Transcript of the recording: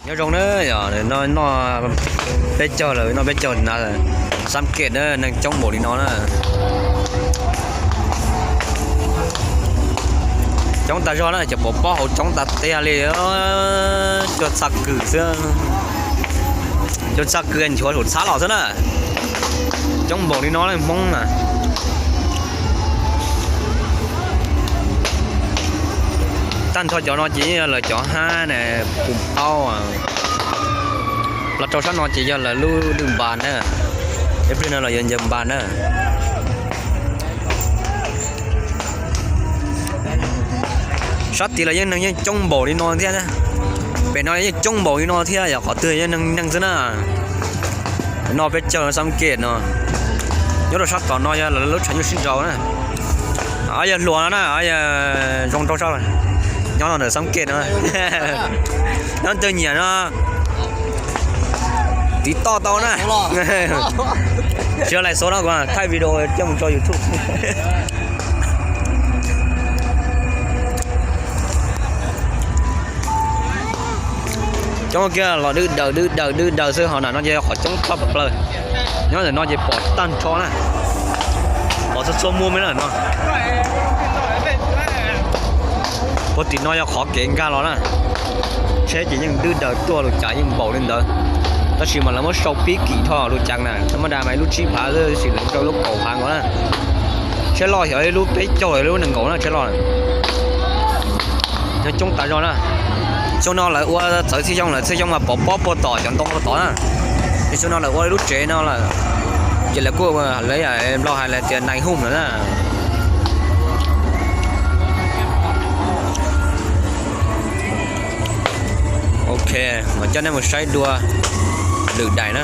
Nyob zoo na, yog no noj peb caug lawm, noj peb caug na, xab kem na, neeg coob npaum li no na. Coob tas zog na, cov pov pob hauv coob tas tiag li, cua txha kws xwb. Cua txha kws nchuav saum txhab los xwb na. Coob npaum li no na Hmoob na. Tag nrho cov no ces yog lawv cov hab na, pum paub. Los rau sab no ces yog lawv lub dwj npas na. Ib pliag no los yuav ncaws npas na. Sab tid los yeej neeg yeej coob npaum li no thiab na. Pem no yeej coob npaum li no thiab, yog qhov twg yeej neeg neeg xwb na. Noj peb caug xab kem no. Nyob rau sab tom no yog lawv lub tshav nyuj sib nraus na. Yog hluas no na, yog zoo rau sab, nyob no ntawm xab kem no. Nyob twg nyiam no tiv toj tau na. Tsis yog lais xov no, kuv thaij video coj mus tso YouTube. Coob kiag los dwb daws dwb daws dwb daws xwb, ho nram no ces qhov coob tshaj plaws. Nyob ntawm no ces pom tag nrho na, pom txhua txhua muaj me na no. Puag tim no yog qhov kev nkag los na. Tsheb ces yeej dwb daws tuaj, lub cav yeej npaum li ntawd, tab sis mas lawv muab sau pib kim dhau lub cav na, thaj mab da mas ib lub tsib phav xwb, tab sis lawv sau lub kaum phav nkaus na. Tsheb loj xyov ib lub peb caug, ib lub nees nkaum na tsheb loj. Nyob coob tas zog na. Xyoo no lawv ua txawv txhij xyoo, lawv txhij xyoo mas pov pob puag tom cov ntoo puag tom na. Ces xyoo no lawv ua lub tsev no lawm, ces lawv kuj, lawv Nplog hais lawv tias nais hum lawm na. Ok, mas coj nej mus saib dua lwm daim na.